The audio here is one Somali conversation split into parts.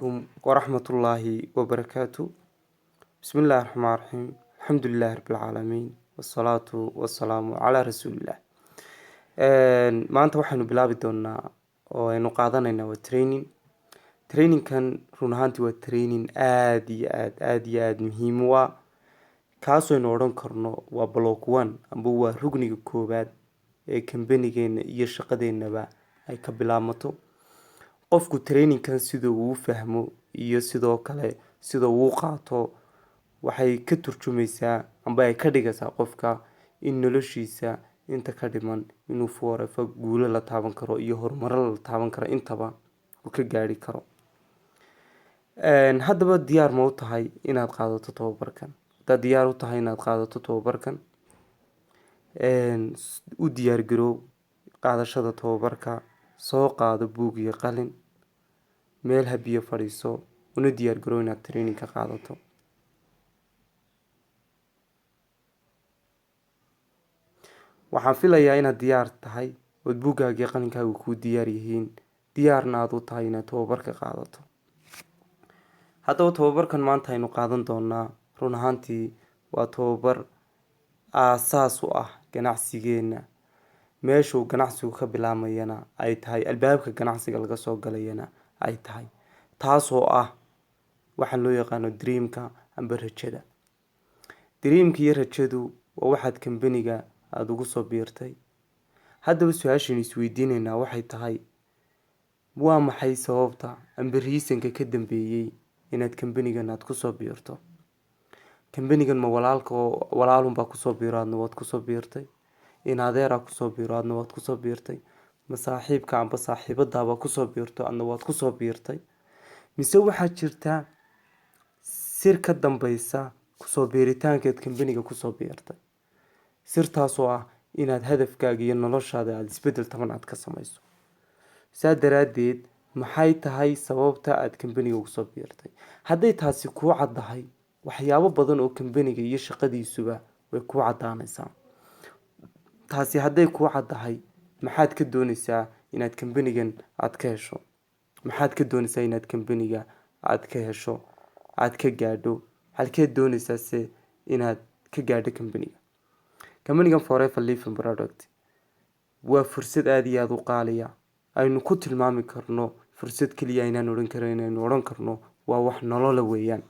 Waraxmat ullaahi wabarakaatu. Bismi illaahi raxmaan raxiim. Alxamdu lilaahi rabbil caalamiin, wasalaatu wasalaamu calaa rasuulillah. Maanta waxaynu bilaabi doonaa oo aynu qaadanaynaa waa training. Trainingkan run ahaantii waa training aada iyo aad aada iyo aada muhiim u ah, kaasaynu odhan karno waa block one amba waa rugniga koowaad ee kambanigeena iyo shaqadeennaba ay ka bilaabmato. Qofku trainingkan sida uu u fahmo iyo sidoo kale sida uu u qaato waxay ka turjumaysaa amba ay ka dhigaysaa qofka in noloshiisa inta ka dhiman inuu Forever guulo la taaban karo iyo horumaro la taaban karo intaba uu ka gaari karo. Haddaba, diyaar ma u tahay inaad qaadato tababarkan? Haddaad diyaar u tahay inaad qaadato tababarkan, u diyaar garoow qaadashada tababarka. Soo qaado buug iyo qalin, meel habiyo fadhiiso, una diyaar garoow inaad training ka qaadato. Waxaan filayaa inaad diyaar tahay ood buuggaaga iyo qalinkaaga kuu diyaar yihiin, diyaarna aad u tahay inaad tababarka qaadato. Haddaba, tababarkan maanta aynu qaadan doonaa run ahaantii waa tababar aasaas u ah ganacsigeenna, meeshuu ganacsigu ka bilaabmayana ay tahay, albaabka ganacsiga laga soo galayana ay tahay, taasoo ah waxaa loo yaqaano dreamka amba rajada. Dreamka iyo rajadu waa waxaad kambaniga aada ugu soo biirtay. Haddaba, su-aashaynu isweydiineynaa waxay tahay: waa maxay sababta amba reasonka ka dambeeyey inaad kambanigan aada kusoo biirto? Kambanigan ma walaalka oo walaalunbaa kusoo biiro, aadna waad kusoo biirtay? In adeeraa kusoo biiro, aadna waad kusoo biirtay? Ma saaxiibka amba saaxiibadaabaa kusoo biirto, aadna waad kusoo biirtay? Mise waxaa jirta sir ka dambeysa kusoo biiritaankeed kambaniga kusoo biirtay, sirtaasoo ah inaad hadafkaaga iyo noloshaada aada isbeddel taban aad ka samayso? Saa daraaddeed, maxay tahay sababta aada kambaniga ugusoo biirtay? Hadday taasi kuu caddahay, waxyaabo badan oo kambaniga iyo shaqadiisuba way kuu caddaanaysaa. Taasi hadday kuu caddahay, maxaad ka doonaysaa inaad kambanigan aada ka hesho? Maxaad ka doonaysaa inaad kambaniga aada ka hesho, aada ka gaadho? Halkeed doonaysaa se inaad ka gaadho kambaniga? Kambanigan Forever Living Product waa fursad aada iyo aada u qaaliya, aynu ku tilmaami karno fursad keliya aynaan odhan karin, inaynu odhan karno waa wax nolola weeyaan.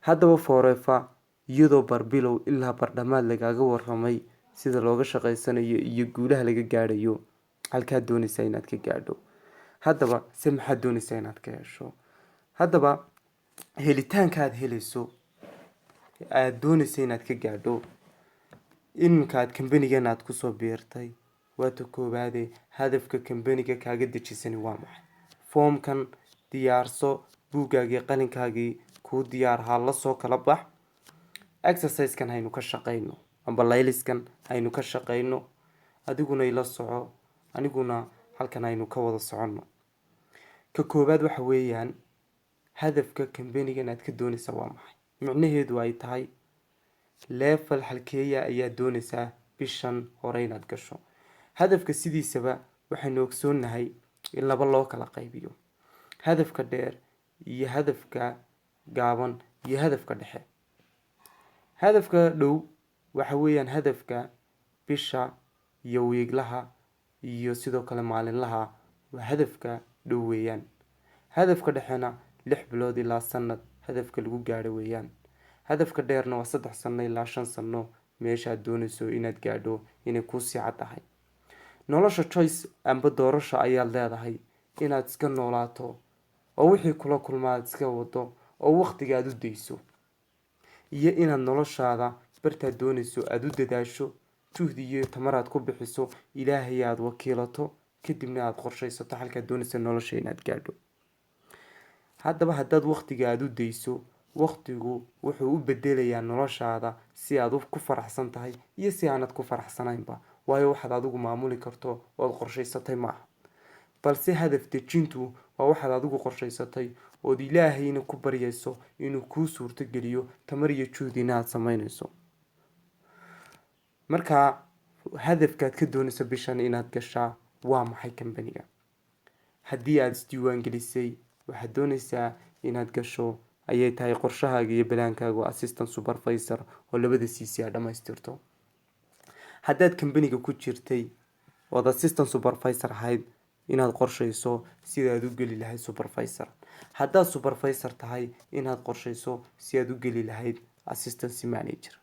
Haddaba, Forever iyadoo barbilow ilaa bardhamaad lagaaga waramay sida looga shaqeysanayo iyo guulaha laga gaadhayo, halkaad doonaysaa inaad ka gaadho? Haddaba se maxaad doonaysaa inaad ka hesho? Haddaba, helitaanka aada helayso, aada doonaysa inaad ka gaadho iminka aad kambanigan aada kusoo biirtay, waa ta koowaade: hadafka kambaniga kaaga dejisani waa maxay? Foomkan diyaarso, buuggaagii qalinkaagii kuu diyaarhaa lasoo kala bax. Exercisekan haynu ka shaqeyno amba layliskan haynu ka shaqeyno. Adiguna ila soco, aniguna halkan aynu ka wada soconno. Ka koowaad waxa weeyaan: hadafka kambanigan aad ka doonaysaa waa maxay? Micnaheedu ay tahay, level halkeeya ayaa doonaysaa bishan hore inaad gasho? Hadafka sidiisaba waxaynu ogsoonnahay in laba loo kala qaybiyo: hadafka dheer iyo hadafka gaaban iyo hadafka dhexe. Hadafka dhow waxa weeyaan hadafka bisha iyo wiiglaha iyo sidoo kale maalinlaha, waa hadafka dhow weeyaan. Hadafka dhexena 6 bilood ilaa sanad hadafka lagu gaadho weeyaan. Hadafka dheerna waa 3 sano ilaa 5 sano meeshaad doonayso inaad gaadho inay kuusii cad tahay. Nolosha choice amba doorasho ayaad leedahay: inaad iska noolaato oo wixii kula kulma aad iska wado oo waqtiga aada u dayso, iyo inaad noloshaada bartaad doonayso aada u dadaasho, juhdi iyo tamar aad ku bixiso, Ilaahay aada wakiilato, kadibna aada qorshaysato halkaad doonayso nolosha inaad gaadho. Haddaba, haddaad waqtiga aada u dayso, waqtigu wuxuu u bedelayaa noloshaada si aad ku faraxsan tahay iyo si aanad ku faraxsanaynba, waayo waxaad adigu maamuli karto ood qorshaysatay maaha. Balse hadaf dejintu waa waxaad adigu qorshaysatay ood Ilaahayna ku baryayso inuu kuu suurto geliyo, tamar iyo juhdina aada sameynayso. Markaa hadafkaad ka doonayso bishan inaad gashaa waa maxay kambaniga? Haddii aada isdiiwaan gelisay Waxaad dooneysaa inaad gasho ayay tahay qorshahaaga iyo plan-kaagu assistant supervisor oo labada CC aad dhamaystirto. Haddaad kambaniga ku jirtay ood assistant supervisor ahayd, inaad qorshayso sidaad u geli lahayd supervisor. Haddaad supervisor tahay, inaad qorshayso si aad u geli lahayd assistant manager.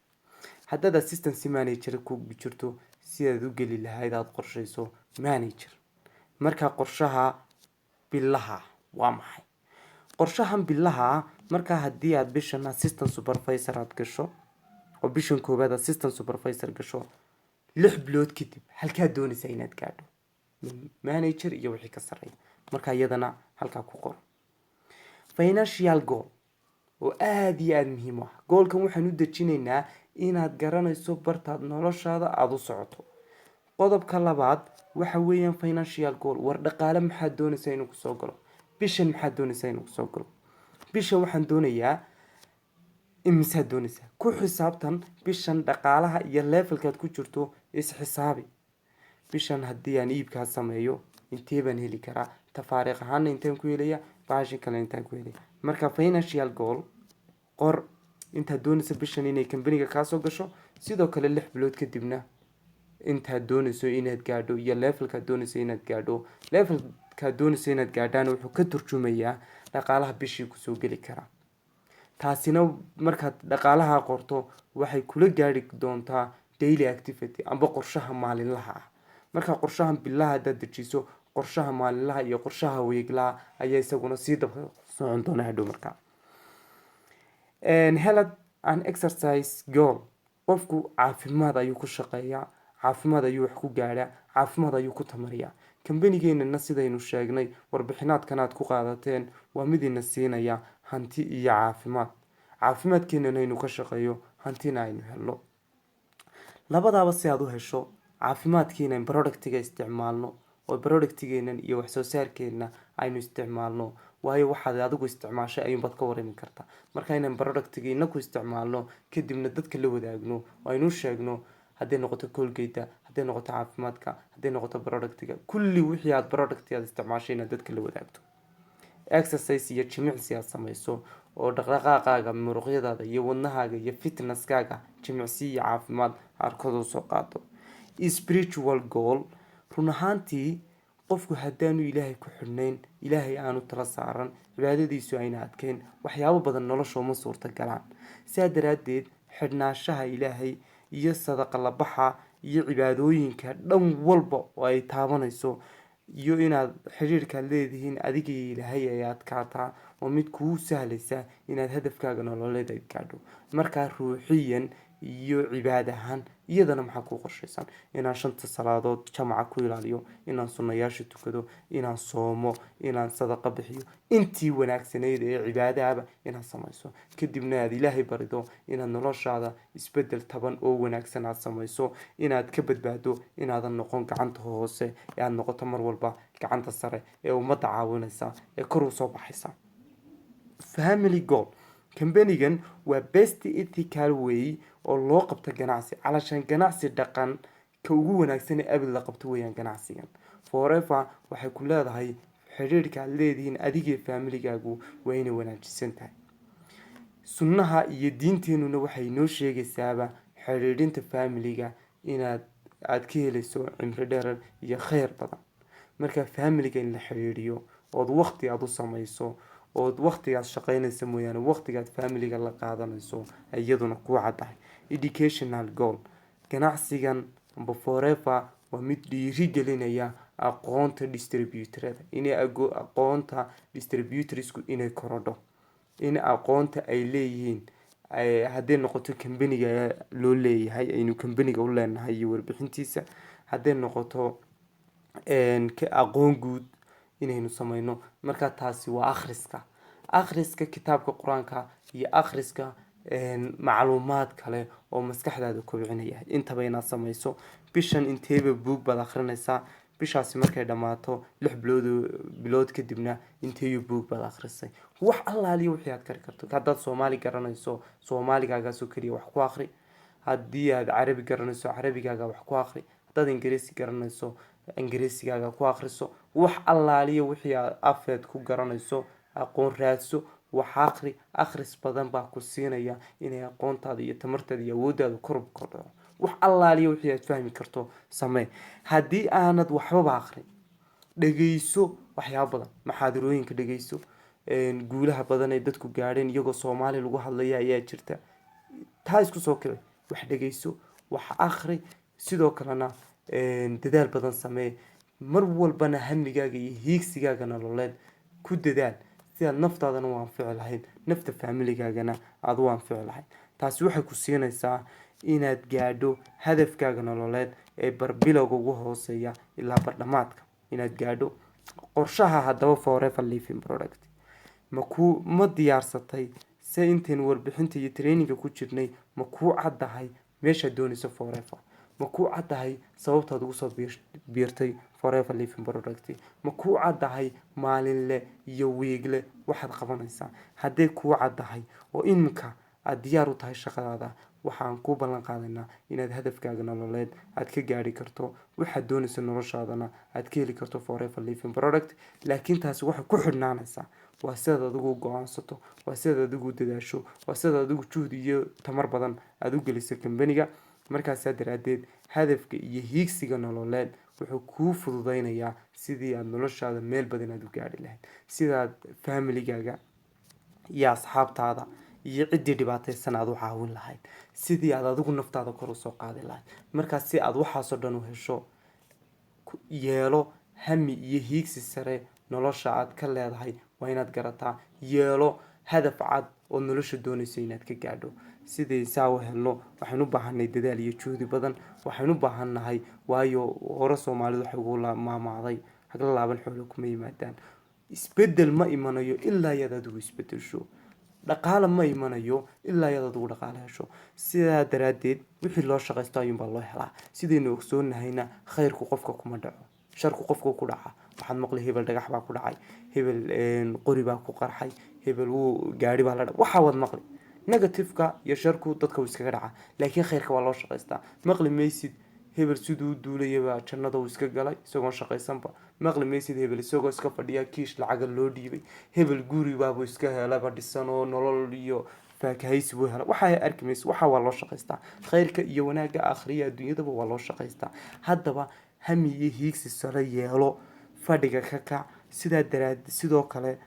Haddaad assistant manager ku jirto, sidaad u geli lahayd aada qorshayso manager. Marka qorshaha bilaha waa maxay? Qorshahan bilaha, markaa haddii aad bishan assistant supervisor aad gasho oo bishan koowaad assistant supervisor gasho, 6 bilood kadib halkaad doonaysaa inaad gaadho? Manager iyo wixii ka sarreeya. Marka iyadana halkaa ku qor. Financial goal oo aada iyo aada muhiim u ah. Goal-kan waxaan u dejinaynaa inaad garanayso bartaad noloshaada aada u socoto. Qodobka labaad waxa weeyaan financial goal. War dhaqaale maxaad doonaysaa inuu kusoo galo bishan? Maxaad doonaysaa inuu kusoo galo bishan? Waxaan doonayaa imisaad doonaysaa? Ku xisaabtan bishan dhaqaalaha iyo level-kaad ku jirto. Isxisaabi: bishan haddii aan iibkaa sameeyo, intee baan heli karaa? Tafaariiq ahaana intaan ku helaya, baashin kale intaan ku helaya. Marka financial goal qor, intaad doonayso bishan inay kambaniga kaasoo gasho, sidoo kale 6 bilood kadibna intaad doonayso inaad gaadho iyo level-kaad doonayso inaad gaadho. Level-kaad doonayso inaad gaadhaana wuxuu ka turjumayaa dhaqaalaha bishii kusoo geli karaa. Taasina markaad dhaqaalaha qorto, waxay kula gaari doontaa daily activity amba qorshaha maalinlaha ah. Marka qorshahan bilaha haddaad dejiso, qorshaha maalinlaha iyo qorshaha week-laha ayaa isaguna sii daba socon doona hadhow. Markaa health and exercise goal. Qofku caafimaad ayuu ku shaqeeyaa, caafimaad ayuu wax ku gaadhaa, caafimaad ayuu ku tamariyaa. Kambanigeenana, sidaynu sheegnay, warbixinaadkan aad ku qaadateen waa mid ina siinaya hanti iyo caafimaad. Caafimaadkeenana aynu ka shaqeeyo, hantina aynu helno. Labadaaba si aad u hesho, caafimaadkiina product-iga isticmaalno oo product-igeenan iyo wax soo saarkeena aynu isticmaalno, waayo waxaad adigu isticmaashay ayuunbaad ka warami kartaa. Marka inaan product-iga inaku isticmaalno, kadibna dadka la wadaagno oo aynu sheegno, hadday noqoto Colgate, hadday noqoto caafimaadka, hadday noqoto product-iga, kulli wixii aad product aad isticmaashay inaad dadka la wadaagto. Exercise iyo jimicsi aad samayso oo dhaqdhaqaaqaaga, muruqyadaada iyo wadnahaaga iyo fitness-kaaga jimicsi iyo caafimaad aad usoo qaado. Spiritual goal. Run ahaantii, qofku haddaanu Ilaahay ku xidhnayn, Ilaahay aanu tala saaran, cibaadadiisu ayna adkeyn, waxyaabo badan nolosha uma suurta galaan. Sidaa daraaddeed, xidhnaanshaha Ilaahay iyo sadaqa labaxa iyo cibaadooyinka dhan walba oo ay taabanayso iyo inaad xiriirkaad leedihiin adiga iyo Ilaahay ay adkaataa, waa mid kuu sahlaysa inaad hadafkaaga nololeed aad gaadho. Markaa ruuxiyan iyo cibaad ahaan iyadana maxaa kuu qorshaysan? Inaan shanta salaadood jamaca ku ilaaliyo, inaan sunnayaasha tukado, inaan soomo, inaan sadaqa bixiyo, intii wanaagsanayd ee cibaadahaba inaad samayso. Kadibna aad Ilaahay barido inaad noloshaada isbedel taban oo wanaagsan aad samayso, inaad ka badbaado inaadan noqon gacanta hoose ee aad noqoto mar walba gacanta sare ee ummadda caawinaysa ee kor u soo baxaysa. Family goal. Kambanigan waa best ethical way oo loo qabto ganacsi, calashan ganacsi dhaqan ka ugu wanaagsan ee abid la qabto weeyaan ganacsigan. Forever waxay ku leedahay xiriirka aad leedihiin adigii family-gaagu waa inay wanaajisan tahay. Sunnaha iyo diinteenuna waxay noo sheegaysaaba xiriirinta family-ga inaad aada ka helayso cimri dheerar iyo kheyr badan. Marka family-ga in la xiriiriyo ood waqti aada u samayso, ood waqtigaad shaqeynaysa mooyaane waqtigaad family-ga la qaadanayso, iyaduna kuu caddahay. Educational goal. Ganacsigan amba Forever waa mid dhiiri gelinaya aqoonta distributor-ada, inay aqoonta distributors-ku inay korodho, in aqoonta ay leeyihiin, hadday noqoto kambaniga loo leeyahay, aynu kambaniga u leenahay iyo warbixintiisa, hadday noqoto aqoon guud inaynu sameyno. Marka taasi waa akhriska kitaabka Qur-aanka iyo akhriska macluumaad kale oo maskaxdaada kobcinaya. Intaba inaad sameyso. Bishan inteeba buug baad akhrinaysaa? Bishaasi markay dhammaato, 6 bilood kadibna inteeyo buug baad akhrisay? Wax allaaliyo wixii aad kari karto. Haddaad Soomaali garanayso, Soomaaligaagaasoo keliya wax ku akhri. Haddii aad Carabi garanayso, Carabigaaga wax ku akhri. Haddaad Ingiriisi garanayso, Ingiriisigaaga ku akhriso. Wax allaaliyo wixii aad afeed ku garanayso. Aqoon raadso, wax akhri. Akhris badan baa ku siinaya inay aqoontaada iyo tamartaada iyo awooddaada kor u kordho. Wax allaaliya wixii aad fahmi karto samee. Haddii aanad waxbaba akhrin, dhegeyso waxyaabo badan, maxaadirooyinka dhegeyso. Guulaha badan ee dadku gaadheen iyagoo Soomaali lagu hadlaya ayaa jirta. Taa isku soo kici, wax dhegeyso, wax akhri, sidoo kalena dadaal badan samee. Mar walbana hamigaaga iyo hiigsigaaga nololeed ku dadaal si aad naftaadana u anfici lahayd, nafta faamiligaagana aada u anfici lahayd. Taasi waxay ku siinaysaa inaad gaadho hadafkaaga nololeed ee barbilowga ugu hooseeya ilaa bardhamaadka inaad gaadho qorshaha. Haddaba, Forever Living Product ma kuu ma diyaarsatay? Se intaynu warbixinta iyo traininga ku jirnay, ma kuu caddahay meeshaad doonayso Forever? Ma kuu caddahay sababtaad ugu soo biirtay Forever Living Product? Ma kuu caddahay maalinle iyo weekly waxaad qabanaysaa? Hadday kuu caddahay oo iminka aada diyaar u tahay shaqadaada, waxaan kuu ballan qaadaynaa inaad hadafkaaga nololeed aad ka gaari karto, waxaad doonaysa noloshaadana aad ka heli karto Forever Living Product. Laakiin taasi waxay ku xidhnaanaysaa waa sidaad adigu go-aansato, waa sidaad adigu dadaasho, waa sidaad adigu juhdi iyo tamar badan aada u geliso kambaniga. Markaasaa daraaddeed, hadafka iyo hiigsiga nololeed wuxuu kuu fududeynayaa sidii aad noloshaada meel badan aad u gaari lahayd, sidaad faamiligaaga iyo asxaabtaada iyo ciddii dhibaataysan aad u caawin lahayd, sidii aad adigu naftaada kor usoo qaadi lahayd. Markaas si aad waxaasoo dhan u hesho, yeelo hami iyo hiigsi sare. Nolosha aad ka leedahay waa inaad garataa. Yeelo hadaf cad oo nolosha doonayso inaad ka gaadho. Sidii saa u helno, waxaynu u baahanay dadaal iyo juhdi badan. Waxaynu u baahannahay, waayo hore Soomaalidu waxay ugu maamaacday, "Hagla laaban xoolo kuma yimaadaan." Isbedel ma imanayo ilaa yaad adigu isbedesho. Dhaqaale ma imanayo ilaa yaad adigu dhaqaale hesho. Sidaa daraaddeed, wixii loo shaqaysto ayuunbaa loo helaa. Sidaynu ogsoonnahayna, khayrku qofka kuma dhaco, sharku qofka ku dhaca. Waxaad maqlay hebel dhagax baa ku dhacay, hebel qori baa ku qarxay, hebel wuu gaari baa la dha waxaa waad maqli. Negativeka iyo sharku dadka wuu iskaga dhacaa, laakiin khayrka waa loo shaqaystaa. Maqli maysid hebel siduu u duulayaba jannada uu iska galay isagoon shaqaysanba. Maqli maysid hebel isagoo iska fadhiya kiish lacaga loo dhiibay, hebel guri baabuu iska helaba dhisan oo nolol iyo faakahaysi buu helay. Waxaa arki maysid. Waxaa waa loo shaqaystaa. Khayrka iyo wanaagga akhriya adduunyadaba waa loo shaqaystaa. Haddaba, hami iyo hiigsi sare yeelo, fadhiga ka kac. Sidaa daraad, sidoo kale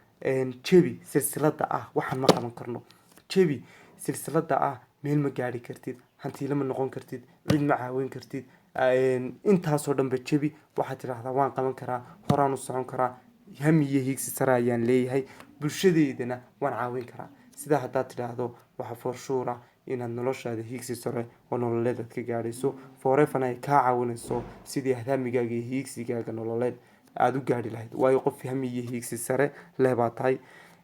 jebi silsilada ah "waxaan ma qaban karno". Jebi silsilada ah "meel ma gaari kartid, hantiile ma noqon kartid, cid ma caawin kartid". Intaasoo dhanba jebi. Waxaad tidhaahdaa, "Waan qaban karaa, horaan u socon karaa, hami iyo hiigsi sare ayaan leeyahay, bulshadeydana waan caawin karaa." Sidaa haddaad tidhaahdo, waxaa for sure ah inaad noloshaada hiigsi sare oo nololeed aad ka gaadhayso. Foreverna ay kaa caawinayso sidii hamigaaga iyo hiigsigaaga nololeed aada u gaadhi lahayd, waayo qof hami iyo hiigsi sare leh baa tahay.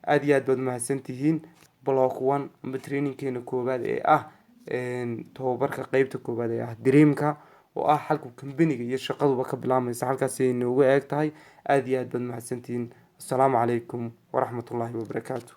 Aada iyo aad baad mahadsantihiin. Block one amba trainingkeena koowaad ee ah tababarka qeybta koowaad ee ah dreamka, oo ah halka kambaniga iyo shaqaduba ka bilaabmaysa, halkaas ay noogu eeg tahay. Aada iyo aad baad mahadsantihiin. Asalaamu calaykum waraxmatullaahi wabarakaatu.